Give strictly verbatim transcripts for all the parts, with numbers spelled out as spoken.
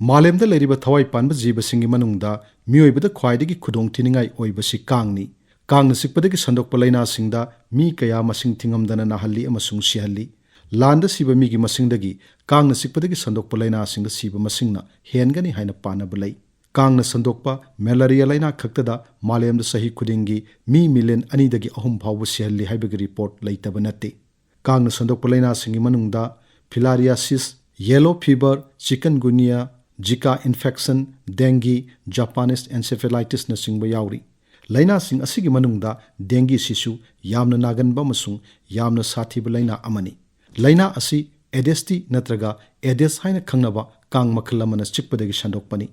ꯃꯥꯂꯦꯝꯗ ꯂꯩꯔꯤꯕ ꯊꯋꯥꯏ ꯄꯥꯟꯕ ꯖꯤꯕꯁꯤꯡꯒꯤ ꯃꯅꯨꯡꯗ ꯃꯤꯑꯣꯏꯕꯗ ꯈ꯭ꯋꯥꯏꯗꯒꯤ ꯈꯨꯗꯣꯡ ꯊꯤꯅꯤꯡꯉꯥꯏ ꯑꯣꯏꯕꯁꯤ ꯀꯥꯡꯅꯤ꯫ ꯀꯥꯡꯅ ꯆꯤꯛꯄꯗꯒꯤ ꯁꯟꯗꯣꯛꯄ ꯂꯥꯏꯅꯥꯁꯤꯡꯗ ꯃꯤ ꯀꯌꯥ ꯃꯁꯤꯡ ꯊꯤꯉꯝꯗꯅ ꯅꯥꯍꯜꯂꯤ ꯑꯃꯁꯨꯡ ꯁꯤꯍꯜꯂꯤ꯫ ꯂꯥꯟꯗ ꯁꯤꯕ ꯃꯤꯒꯤ ꯃꯁꯤꯡꯗꯒꯤ ꯀꯥꯡꯅ ꯆꯤꯛꯄꯗꯒꯤ ꯁꯟꯗꯣꯛꯄ ꯂꯥꯏꯅꯥꯁꯤꯡꯗ ꯁꯤꯕ ꯃꯁꯤꯡꯅ ꯍꯦꯟꯒꯅꯤ ꯍꯥꯏꯅ ꯄꯥꯅꯕ ꯂꯩ꯫ ꯀꯥꯡꯅ ꯁꯟꯗꯣꯛꯄ ꯃꯦꯂꯥꯔꯤꯌꯥ ꯂꯥꯏꯅꯥ ꯈꯛꯇꯗ ꯃꯥꯂꯦꯝꯗ ꯆꯍꯤ ꯈꯨꯗꯤꯡꯒꯤ ꯃꯤ ꯃꯤꯂꯤꯌꯟ ꯑꯅꯤꯗꯒꯤ ꯑꯍꯨꯝ ꯐꯥꯎꯕ ꯁꯤꯍꯜꯂꯤ ꯍꯥꯏꯕꯒꯤ ꯔꯤꯄꯣꯔꯠ ꯂꯩꯇꯕ ꯅꯠꯇꯦ꯫ ꯀꯥꯡꯅ ꯁꯟꯗꯣꯛꯄ ꯂꯥꯏꯅꯥꯁꯤꯡꯒꯤ ꯃꯅꯨꯡꯗ ꯐꯤꯂꯥꯔꯤꯌꯥꯁꯤꯁ, ꯌꯦꯂꯣ ꯐꯤꯕꯔ, ꯆꯤꯀꯟꯒꯨꯅꯤꯌꯥ, ꯖꯤꯀꯥ ꯏꯟꯐꯦꯛꯁꯟ, ꯗꯦꯡꯒꯤ, ꯖꯄꯥꯅꯤꯁ ꯑꯦꯟꯁꯦꯐꯦꯂꯥꯏꯇꯤꯁꯅꯆꯤꯡꯕ ꯌꯥꯎꯔꯤ꯫ ꯂꯥꯏꯅꯥꯁꯤꯡ ꯑꯁꯤꯒꯤ ꯃꯅꯨꯡꯗ ꯗꯦꯡꯒꯤꯁꯤꯁꯨ ꯌꯥꯝꯅ ꯅꯥꯒꯟꯕ ꯑꯃꯁꯨꯡ ꯌꯥꯝꯅ ꯁꯥꯊꯤꯕ ꯂꯥꯏꯅꯥ ꯑꯃꯅꯤ꯫ ꯂꯥꯏꯅꯥ ꯑꯁꯤ ꯑꯦꯗꯦꯁꯇꯤ ꯅꯠꯇ꯭ꯔꯒ ꯑꯦꯗꯦꯁ ꯍꯥꯏꯅ ꯈꯪꯅꯕ ꯀꯥꯡ ꯃꯈꯜ ꯑꯃꯅ ꯆꯤꯛꯄꯗꯒꯤ ꯁꯟꯗꯣꯛꯄꯅꯤ꯫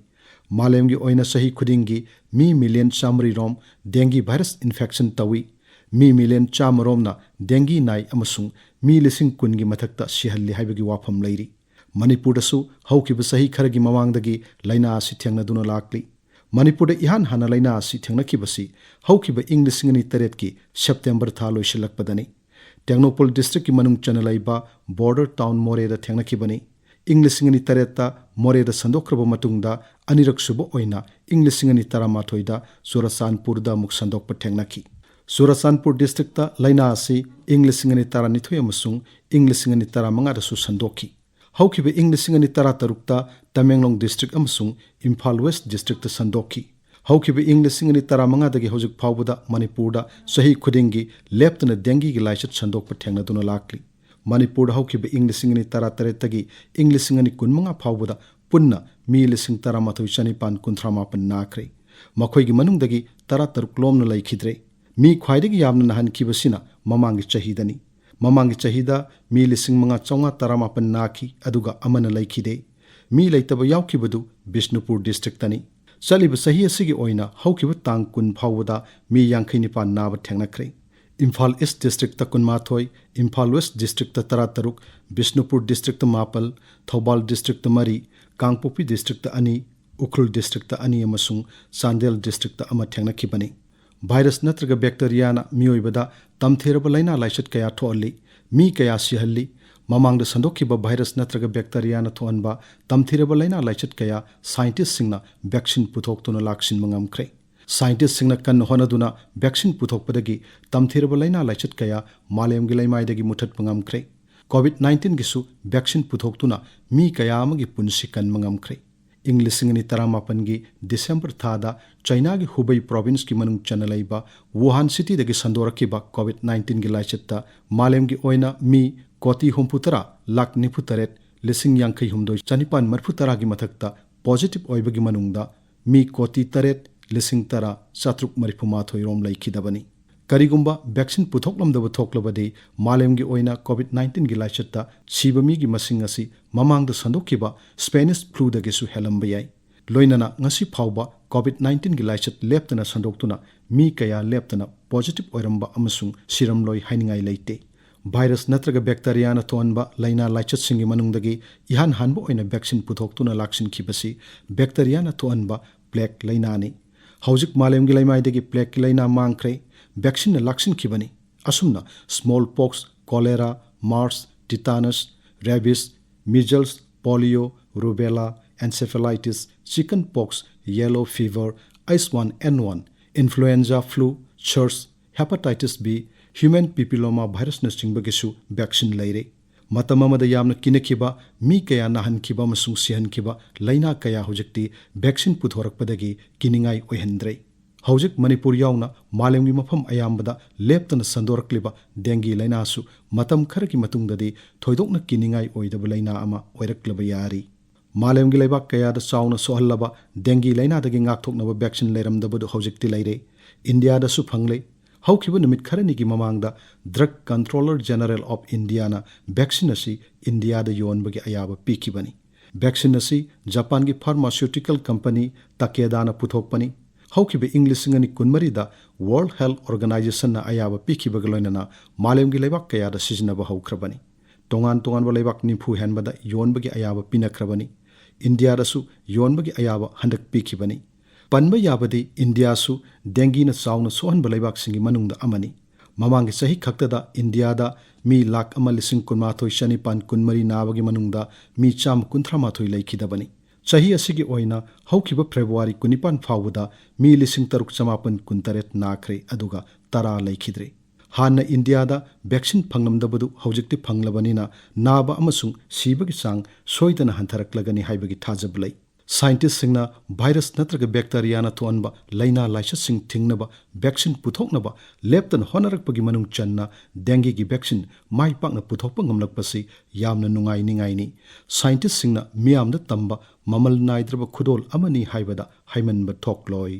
ꯃꯥꯂꯦꯝꯒꯤ ꯑꯣꯏꯅ ꯆꯍꯤ ꯈꯨꯗꯤꯡꯒꯤ ꯃꯤ ꯃꯤꯂꯤꯌꯟ ꯆꯥꯃꯔꯤ ꯔꯣꯝ ꯗꯦꯡꯒꯤ ꯚꯥꯏꯔꯁ ꯏꯟꯐꯦꯛꯁꯟ ꯇꯧꯏ꯫ ꯃꯤ ꯃꯤꯂꯤꯌꯟ ꯆꯥꯃ ꯔꯣꯝꯅ ꯗꯦꯡꯒꯤ ꯅꯥꯏ ꯑꯃꯁꯨꯡ ꯃꯤ ꯂꯤꯁꯤꯡ ꯀꯨꯟꯒꯤ ꯃꯊꯛꯇ ꯁꯤꯍꯜꯂꯤ ꯍꯥꯏꯕꯒꯤ ꯋꯥꯐꯝ ꯂꯩꯔꯤ꯫ ꯃꯅꯤꯄꯨꯔꯗꯁꯨ ꯍꯧꯈꯤꯕ ꯆꯍꯤ ꯈꯔꯒꯤ ꯃꯃꯥꯡꯗꯒꯤ ꯂꯥꯏꯅꯥ ꯑꯁꯤ ꯊꯦꯡꯅꯗꯨꯅ ꯂꯥꯛꯂꯤ꯫ ꯃꯅꯤꯄꯨꯔꯗ ꯏꯍꯥꯟ ꯍꯥꯟꯅ ꯂꯥꯏꯅꯥ ꯑꯁꯤ ꯊꯦꯡꯅꯈꯤꯕꯁꯤ ꯍꯧꯈꯤꯕ ꯏꯪ ꯂꯤꯁꯤꯡ ꯑꯅꯤ ꯇꯔꯦꯠꯀꯤ ꯁꯦꯞꯇꯦꯝꯕꯔ ꯊꯥ ꯂꯣꯏꯁꯤꯜꯂꯛꯄꯗꯅꯤ꯫ ꯇꯦꯡꯅꯧꯄꯜ ꯗꯤꯁꯇ꯭ꯔꯤꯛꯀꯤ ꯃꯅꯨꯡ ꯆꯟꯅ ꯂꯩꯕ ꯕꯣꯔꯗꯔ ꯇꯥꯎꯟ ꯃꯣꯔꯦꯗ ꯊꯦꯡꯅꯈꯤꯕꯅꯤ꯫ ꯏꯪ ꯂꯤꯁꯤꯡ ꯑꯅꯤ ꯇꯔꯦꯠꯇ ꯃꯣꯔꯦꯗ ꯁꯟꯗꯣꯛꯈ꯭ꯔꯕ ꯃꯇꯨꯡꯗ ꯑꯅꯤꯔꯛ ꯁꯨꯕ ꯑꯣꯏꯅ ꯏꯪ ꯂꯤꯁꯤꯡ ꯑꯅꯤ ꯇꯔꯥꯃꯥꯊꯣꯏꯗ ꯆꯨꯔꯆꯥꯟꯄꯨꯔꯗ ꯑꯃꯨꯛ ꯁꯟꯗꯣꯛꯄ ꯊꯦꯡꯅꯈꯤ꯫ ꯆꯨꯔꯆꯥꯟꯄꯨꯔ ꯗꯤꯁꯇ꯭ꯔꯤꯛꯇ ꯂꯥꯏꯅꯥ ꯑꯁꯤ ꯏꯪ ꯂꯤꯁꯤꯡ ꯑꯅꯤ ꯇꯔꯥꯅꯤꯊꯣꯏ ꯑꯃꯁꯨꯡ ꯏꯪ ꯂꯤꯁꯤꯡ ꯑꯅꯤ ꯇꯔꯥꯃꯉꯥꯗꯁꯨ ꯁꯟꯗꯣꯛꯈꯤ꯫ ꯍꯧꯈꯤꯕ ꯏꯪ ꯂꯤꯁꯤꯡ ꯑꯅꯤ ꯇꯔꯥꯇꯔꯨꯛꯇ ꯇꯃꯦꯡꯂꯣꯡ ꯗꯤꯁꯇ꯭ꯔꯤꯛ ꯑꯃꯁꯨꯡ ꯏꯝꯐꯥꯜ ꯋꯦꯁ ꯗꯤꯁꯇ꯭ꯔꯤꯛꯇ ꯁꯟꯗꯣꯛꯈꯤ꯫ ꯍꯧꯈꯤꯕ ꯏꯪ ꯂꯤꯁꯤꯡ ꯑꯅꯤ ꯇꯔꯥꯃꯉꯥꯗꯒꯤ ꯍꯧꯖꯤꯛ ꯐꯥꯎꯕꯗ ꯃꯅꯤꯄꯨꯔꯗ ꯆꯍꯤ ꯈꯨꯗꯤꯡꯒꯤ ꯂꯦꯞꯇꯅ ꯗꯦꯡꯒꯤꯒꯤ ꯂꯥꯏꯆꯠ ꯁꯟꯗꯣꯛꯄ ꯊꯦꯡꯅꯗꯨꯅ ꯂꯥꯛꯂꯤ꯫ ꯃꯅꯤꯄꯨꯔꯗ ꯍꯧꯈꯤꯕ ꯏꯪ ꯂꯤꯁꯤꯡ ꯑꯅꯤ ꯇꯔꯥꯇꯔꯦꯠꯇꯒꯤ ꯏꯪ ꯂꯤꯁꯤꯡ ꯑꯅꯤ ꯀꯨꯟꯃꯉꯥ ꯐꯥꯎꯕꯗ ꯄꯨꯟꯅ ꯃꯤ ꯂꯤꯁꯤꯡ ꯇꯔꯥꯃꯥꯊꯣꯏ ꯆꯅꯤꯄꯥꯟ ꯀꯨꯟꯊ꯭ꯔꯥ ꯃꯥꯄꯟ ꯅꯥꯈ꯭ꯔꯦ꯫ ꯃꯈꯣꯏꯒꯤ ꯃꯅꯨꯡꯗꯒꯤ ꯇꯔꯥꯇꯔꯨꯛ ꯂꯣꯝꯅ ꯂꯩꯈꯤꯗ꯭ꯔꯦ꯫ ꯃꯤ ꯈ꯭ꯋꯥꯏꯗꯒꯤ ꯌꯥꯝꯅ ꯅꯥꯍꯟꯈꯤꯕꯁꯤꯅ ꯃꯃꯥꯡꯒꯤ ꯆꯍꯤꯗꯅꯤ꯫ ꯃꯃꯥꯡꯒꯤ ꯆꯍꯤꯗ ꯃꯤ ꯂꯤꯁꯤꯡ ꯃꯉꯥ ꯆꯥꯝꯃꯉꯥ ꯇꯔꯥꯃꯥꯄꯟ ꯅꯥꯈꯤ, ꯑꯗꯨꯒ ꯑꯃꯅ ꯂꯩꯈꯤꯗꯦ꯫ ꯃꯤ ꯂꯩꯇꯕ ꯌꯥꯎꯈꯤꯕꯗꯨ ꯕꯤꯁꯅꯨꯄꯨꯔ ꯗꯤꯁꯇ꯭ꯔꯤꯛꯇꯅꯤ꯫ ꯆꯠꯂꯤꯕ ꯆꯍꯤ ꯑꯁꯤꯒꯤ ꯑꯣꯏꯅ ꯍꯧꯈꯤꯕ ꯇꯥꯡ ꯀꯨꯟ ꯐꯥꯎꯕꯗ ꯃꯤ ꯌꯥꯡꯈꯩ ꯅꯤꯄꯥꯟ ꯅꯥꯕ ꯊꯦꯡꯅꯈ꯭ꯔꯦ꯫ ꯏꯝꯐꯥꯜ ꯏꯁ ꯗꯤꯁꯇ꯭ꯔꯤꯛꯇ ꯀꯨꯟꯃꯥꯊꯣꯏ, ꯏꯝꯐꯥꯜ ꯋꯦꯁ ꯗꯤꯁꯇ꯭ꯔꯤꯛꯇ ꯇꯔꯥꯇꯔꯨꯛ, ꯕꯤꯁꯅꯨꯄꯨꯔ ꯗꯤꯁꯇ꯭ꯔꯤꯛꯇ ꯃꯥꯄꯜ, ꯊꯧꯕꯥꯜ ꯗꯤꯁꯇ꯭ꯔꯤꯛꯇ ꯃꯔꯤ, ꯀꯥꯡꯄꯣꯛꯄꯤ ꯗꯤꯁꯇ꯭ꯔꯤꯛꯇ ꯑꯅꯤ, ꯎꯈ꯭ꯔꯨꯜ ꯗꯤꯁꯇ꯭ꯔꯤꯛꯇ ꯑꯅꯤ ꯑꯃꯁꯨꯡ ꯆꯥꯟꯗꯦꯜ ꯗꯤꯁꯇ꯭ꯔꯤꯛꯇ ꯑꯃ ꯊꯦꯡꯅꯈꯤꯕꯅꯤ꯫ ꯚꯥꯏꯔꯁ ꯅꯠꯇ꯭ꯔꯒ ꯕꯦꯛꯇꯦꯔꯤꯌꯥꯅ ꯃꯤꯑꯣꯏꯕꯗ ꯇꯝꯊꯦꯔꯕ ꯂꯥꯏꯅꯥ ꯂꯥꯏꯆꯠ ꯀꯌꯥ ꯊꯣꯛꯍꯜꯂꯤ, ꯃꯤ ꯀꯌꯥ ꯁꯤꯍꯜꯂꯤ꯫ ꯃꯃꯥꯡꯗ ꯁꯟꯗꯣꯛꯈꯤꯕ ꯚꯥꯏꯔꯁ ꯅꯠꯇ꯭ꯔꯒ ꯕꯦꯛꯇꯔꯤꯌꯥꯅ ꯊꯣꯛꯍꯟꯕ ꯇꯝꯊꯤꯔꯕ ꯂꯥꯏꯅꯥ ꯂꯥꯏꯆꯠ ꯀꯌꯥ ꯁꯥꯏꯟꯇꯤꯁꯁꯤꯡꯅ ꯚꯦꯛꯁꯤꯟ ꯄꯨꯊꯣꯛꯇꯨꯅ ꯂꯥꯛꯁꯤꯟꯕ ꯉꯝꯈ꯭ꯔꯦ꯫ ꯁꯥꯏꯟꯇꯤꯁꯁꯤꯡꯅ ꯀꯟꯅ ꯍꯣꯠꯅꯗꯨꯅ ꯚꯦꯛꯁꯤꯟ ꯄꯨꯊꯣꯛꯄꯗꯒꯤ ꯇꯝꯊꯤꯔꯕ ꯂꯥꯏꯅꯥ ꯂꯥꯏꯆꯠ ꯀꯌꯥ ꯃꯥꯂꯦꯝꯒꯤ ꯂꯩꯃꯥꯏꯗꯒꯤ ꯃꯨꯊꯠꯄ ꯉꯝꯈ꯭ꯔꯦ꯫ ꯀꯣꯚꯤꯗ ꯅꯥꯏꯟꯇꯤꯟꯒꯤꯁꯨ ꯚꯦꯛꯁꯤꯟ ꯄꯨꯊꯣꯛꯇꯨꯅ ꯃꯤ ꯀꯌꯥ ꯑꯃꯒꯤ ꯄꯨꯟꯁꯤ ꯀꯟꯕ ꯉꯝꯈ꯭ꯔꯦ꯫ ꯏꯪ ꯂꯤꯁꯤꯡ ꯑꯅꯤ ꯇꯔꯥꯃꯥꯄꯟꯒꯤ ꯗꯤꯁꯦꯝꯕꯔ ꯊꯥꯗ ꯆꯥꯏꯅꯥꯒꯤ ꯍꯨꯕꯩ ꯄ꯭ꯔꯣꯚꯤꯟꯁꯀꯤ ꯃꯅꯨꯡ ꯆꯟꯅ ꯂꯩꯕ ꯋꯨꯍꯥꯟ ꯁꯤꯇꯤꯗꯒꯤ ꯁꯟꯗꯣꯔꯛꯈꯤꯕ ꯀꯣꯚꯤꯗ ꯅꯥꯏꯟꯇꯤꯟꯒꯤ ꯂꯥꯏꯆꯠꯇ ꯃꯥꯂꯦꯝꯒꯤ ꯑꯣꯏꯅ ꯃꯤ ꯀꯣꯇꯤ ꯍꯨꯝꯐꯨ ꯇꯔꯥ ꯂꯥꯈ ꯅꯤꯐꯨ ꯇꯔꯦꯠ ꯂꯤꯁꯤꯡ ꯌꯥꯡꯈꯩ ꯍꯨꯝꯗꯣꯏ ꯆꯅꯤꯄꯥꯟ ꯃꯔꯤꯐꯨ ꯇꯔꯥꯒꯤ ꯃꯊꯛꯇ ꯄꯣꯖꯤꯇꯤꯚ ꯑꯣꯏꯕꯒꯤ ꯃꯅꯨꯡꯗ ꯃꯤ ꯀꯣꯇꯤ ꯇꯔꯦꯠ ꯂꯤꯁꯤꯡ ꯇꯔꯥ ꯆꯥꯇ꯭ꯔꯨꯛ ꯃꯔꯤꯐꯨ ꯃꯥꯊꯣꯏ ꯔꯣꯝ ꯂꯩꯈꯤꯗꯕꯅꯤ꯫ ꯀꯔꯤꯒꯨꯝꯕ ꯚꯦꯛꯁꯤꯟ ꯄꯨꯊꯣꯛꯂꯝꯗꯕ ꯊꯣꯛꯂꯕꯗꯤ ꯃꯥꯂꯦꯝꯒꯤ ꯑꯣꯏꯅ ꯀꯣꯚꯤꯗ ꯅꯥꯏꯟꯇꯤꯟꯒꯤ ꯂꯥꯏꯆꯠꯇ ꯁꯤꯕ ꯃꯤꯒꯤ ꯃꯁꯤꯡ ꯑꯁꯤ ꯃꯃꯥꯡꯗ ꯁꯟꯗꯣꯛꯈꯤꯕ ꯁ꯭ꯄꯦꯅꯤꯁ ꯐ꯭ꯂꯨꯗꯒꯤꯁꯨ ꯍꯦꯜꯂꯝꯕ ꯌꯥꯏ꯫ ꯂꯣꯏꯅꯅ ꯉꯁꯤ ꯐꯥꯎꯕ ꯀꯣꯚꯤꯗ ꯅꯥꯏꯟꯇꯤꯟꯒꯤ ꯂꯥꯏꯆꯠ ꯂꯦꯞꯇꯅ ꯁꯟꯗꯣꯛꯇꯨꯅ ꯃꯤ ꯀꯌꯥ ꯂꯦꯞꯇꯅ ꯄꯣꯖꯤꯇꯤꯚ ꯑꯣꯏꯔꯝꯕ ꯑꯃꯁꯨꯡ ꯁꯤꯔꯝꯂꯣꯏ ꯍꯥꯏꯅꯤꯡꯉꯥꯏ ꯂꯩꯇꯦ꯫ ꯚꯥꯏꯔꯁ ꯅꯠꯇ꯭ꯔꯒ ꯕꯦꯛꯇꯔꯤꯌꯥꯅ ꯊꯣꯛꯍꯟꯕ ꯂꯥꯏꯅꯥ ꯂꯥꯏꯆꯠꯁꯤꯡꯒꯤ ꯃꯅꯨꯡꯗꯒꯤ ꯏꯍꯥꯟ ꯍꯥꯟꯕ ꯑꯣꯏꯅ ꯚꯦꯛꯁꯤꯟ ꯄꯨꯊꯣꯛꯇꯨꯅ ꯂꯥꯛꯁꯤꯟꯈꯤꯕꯁꯤ ꯕꯦꯛꯇꯔꯤꯌꯥꯅ ꯊꯣꯛꯍꯟꯕ ꯄ꯭ꯂꯦꯒ ꯂꯥꯏꯅꯥꯅꯤ꯫ ꯍꯧꯖꯤꯛ ꯃꯥꯂꯦꯝꯒꯤ ꯂꯩꯃꯥꯏꯗꯒꯤ ꯄ꯭ꯂꯦꯒꯀꯤ ꯂꯥꯏꯅꯥ ꯃꯥꯡꯈ꯭ꯔꯦ, ꯚꯦꯛꯁꯤꯟꯅ ꯂꯥꯛꯁꯤꯟꯈꯤꯕꯅꯤ꯫ ꯑꯁꯨꯝꯅ smallpox, cholera, MERS, tetanus, rabies, measles, polio, rubella, encephalitis, chickenpox, yellow fever, H one N one, influenza flu, SARS, hepatitis B, human papilloma ꯚꯥꯏꯔꯁꯅꯆꯤꯡꯕꯒꯤꯁꯨ ꯚꯦꯛꯁꯤꯟ ꯂꯩꯔꯦ꯫ ꯃꯇꯝ ꯑꯃꯗ ꯌꯥꯝꯅ ꯀꯤꯅꯈꯤꯕ, ꯃꯤ ꯀꯌꯥ ꯅꯥꯍꯟꯈꯤꯕ ꯑꯃꯁꯨꯡ ꯁꯤꯍꯟꯈꯤꯕ ꯂꯥꯏꯅꯥ ꯀꯌꯥ ꯍꯧꯖꯤꯛꯇꯤ ꯚꯦꯛꯁꯤꯟ ꯄꯨꯊꯣꯔꯛꯄꯗꯒꯤ ꯀꯤꯅꯤꯡꯉꯥꯏ ꯑꯣꯏꯍꯟꯗ꯭ꯔꯦ꯫ ꯍꯧꯖꯤꯛ ꯃꯅꯤꯄꯨꯔ ꯌꯥꯎꯅ ꯃꯥꯂꯦꯝꯒꯤ ꯃꯐꯝ ꯑꯌꯥꯝꯕꯗ ꯂꯦꯞꯇꯅ ꯁꯟꯗꯣꯔꯛꯂꯤꯕ ꯗꯦꯡꯒꯤ ꯂꯥꯏꯅꯥꯁꯨ ꯃꯇꯝ ꯈꯔꯒꯤ ꯃꯇꯨꯡꯗꯗꯤ ꯊꯣꯏꯗꯣꯛꯅ ꯀꯤꯅꯤꯡꯉꯥꯏ ꯑꯣꯏꯗꯕ ꯂꯥꯏꯅꯥ ꯑꯃ ꯑꯣꯏꯔꯛꯂꯕ ꯌꯥꯔꯤ꯫ ꯃꯥꯂꯦꯝꯒꯤ ꯂꯩꯕꯥꯛ ꯀꯌꯥꯗ ꯆꯥꯎꯅ ꯁꯣꯛꯍꯜꯂꯕ ꯗꯦꯡꯒꯤ ꯂꯥꯏꯅꯥꯗꯒꯤ ꯉꯥꯛꯊꯣꯛꯅꯕ ꯚꯦꯛꯁꯤꯟ ꯂꯩꯔꯝꯗꯕꯗꯨ ꯍꯧꯖꯤꯛꯇꯤ ꯂꯩꯔꯦ꯫ ꯏꯟꯗꯤꯌꯥꯗꯁꯨ ꯐꯪꯂꯦ꯫ ꯍꯧꯈꯤꯕ ꯅꯨꯃꯤꯠ ꯈꯔꯅꯤꯒꯤ ꯃꯃꯥꯡꯗ drug controller general of Indian vaccine ꯑꯁꯤ ꯏꯟꯗꯤꯌꯥꯗ ꯌꯣꯟꯕꯒꯤ ꯑꯌꯥꯕ ꯄꯤꯈꯤꯕꯅꯤ꯫ ꯚꯦꯛꯁꯤꯟ ꯑꯁꯤ ꯖꯄꯥꯟꯒꯤ ꯐꯥꯔꯃꯥꯁ꯭ꯌꯨꯇꯤꯀꯦꯜ ꯀꯝꯄꯅꯤ ꯇꯥꯀꯦꯗꯥꯅ ꯄꯨꯊꯣꯛꯄꯅꯤ꯫ ꯍꯧꯈꯤꯕ ꯏꯪ ꯂꯤꯁꯤꯡ ꯑꯅꯤ ꯀꯨꯟꯃꯔꯤꯗ ꯋꯥꯔꯜꯗ ꯍꯦꯜꯊ ꯑꯣꯔꯒꯅꯥꯏꯖꯦꯁꯟꯅ ꯑꯌꯥꯕ ꯄꯤꯈꯤꯕꯒ ꯂꯣꯏꯅꯅ ꯃꯥꯂꯦꯝꯒꯤ ꯂꯩꯕꯥꯛ ꯀꯌꯥꯗ ꯁꯤꯖꯤꯟꯅꯕ ꯍꯧꯈ꯭ꯔꯕꯅꯤ꯫ ꯇꯣꯉꯥꯟ ꯇꯣꯉꯥꯟꯕ ꯂꯩꯕꯥꯛ ꯅꯤꯐꯨ ꯍꯦꯟꯕꯗ ꯌꯣꯟꯕꯒꯤ ꯑꯌꯥꯕ ꯄꯤꯅꯈ꯭ꯔꯕꯅꯤ꯫ ꯏꯟꯗꯤꯌꯥꯗꯁꯨ ꯌꯣꯟꯕꯒꯤ ꯑꯌꯥꯕ ꯍꯟꯗꯛ ꯄꯤꯈꯤꯕꯅꯤ꯫ ꯄꯟꯕ ꯌꯥꯕꯗꯤ ꯏꯟꯗꯤꯌꯥꯁꯨ ꯗꯦꯡꯒꯤꯅ ꯆꯥꯎꯅ ꯁꯣꯛꯍꯟꯕ ꯂꯩꯕꯥꯛꯁꯤꯡꯒꯤ ꯃꯅꯨꯡꯗ ꯑꯃꯅꯤ꯫ ꯃꯃꯥꯡꯒꯤ ꯆꯍꯤ ꯈꯛꯇꯗ ꯏꯟꯗꯤꯌꯥꯗ ꯃꯤ ꯂꯥꯈ ꯑꯃ ꯂꯤꯁꯤꯡ ꯀꯨꯟꯃꯥꯊꯣꯏ ꯆꯅꯤꯄꯥꯟ ꯀꯨꯟꯃꯔꯤ ꯅꯥꯕꯒꯤ ꯃꯅꯨꯡꯗ ꯃꯤ ꯆꯥꯝꯃ ꯀꯨꯟꯊ꯭ꯔꯥ ꯃꯥꯊꯣꯏ ꯂꯩꯈꯤꯗꯕꯅꯤ꯫ ꯆꯍꯤ ꯑꯁꯤꯒꯤ ꯑꯣꯏꯅ ꯍꯧꯈꯤꯕ ꯐꯦꯕ꯭ꯔꯨꯋꯥꯔꯤ ꯀꯨꯟꯅꯤꯄꯥꯟ ꯐꯥꯎꯕꯗ ꯃꯤ ꯂꯤꯁꯤꯡ ꯇꯔꯨꯛ ꯆꯃꯥꯄꯟ ꯀꯨꯟꯇꯔꯦꯠ ꯅꯥꯈ꯭ꯔꯦ, ꯑꯗꯨꯒ ꯇꯔꯥ ꯂꯩꯈꯤꯗ꯭ꯔꯦ꯫ ꯍꯥꯟꯅ ꯏꯟꯗꯤꯌꯥꯗ ꯚꯦꯛꯁꯤꯟ ꯐꯪꯂꯝꯗꯕꯗꯨ ꯍꯧꯖꯤꯛꯇꯤ ꯐꯪꯂꯕꯅꯤꯅ ꯅꯥꯕ ꯑꯃꯁꯨꯡ ꯁꯤꯕꯒꯤ ꯆꯥꯡ ꯁꯣꯏꯗꯅ ꯍꯟꯊꯔꯛꯂꯒꯅꯤ ꯍꯥꯏꯕꯒꯤ ꯊꯥꯖꯕ ꯂꯩ꯫ ꯁꯥꯏꯟꯇꯤꯁꯁꯤꯡꯅ ꯚꯥꯏꯔꯁ ꯅꯠꯇ꯭ꯔꯒ ꯕꯦꯛꯇꯔꯤꯌꯥꯅ ꯊꯣꯛꯍꯟꯕ ꯂꯥꯏꯅꯥ ꯂꯥꯏꯆꯠꯁꯤꯡ ꯊꯤꯡꯅꯕ ꯚꯦꯛꯁꯤꯟ ꯄꯨꯊꯣꯛꯅꯕ ꯂꯦꯞꯇꯅ ꯍꯣꯠꯅꯔꯛꯄꯒꯤ ꯃꯅꯨꯡ ꯆꯟꯅ ꯗꯦꯡꯒꯤꯒꯤ ꯚꯦꯛꯁꯤꯟ ꯃꯥꯏ ꯄꯥꯛꯅ ꯄꯨꯊꯣꯛꯄ ꯉꯝꯂꯛꯄꯁꯤ ꯌꯥꯝꯅ ꯅꯨꯡꯉꯥꯏꯅꯤꯡꯉꯥꯏꯅꯤ꯫ ꯁꯥꯏꯟꯇꯤꯁꯁꯤꯡꯅ ꯃꯤꯌꯥꯝꯗ ꯇꯝꯕ ꯃꯃꯜ ꯅꯥꯏꯗ꯭ꯔꯕ ꯈꯨꯗꯣꯜ ꯑꯃꯅꯤ ꯍꯥꯏꯕꯗ ꯍꯥꯏꯃꯟꯕ ꯊꯣꯛꯂꯣꯏ꯫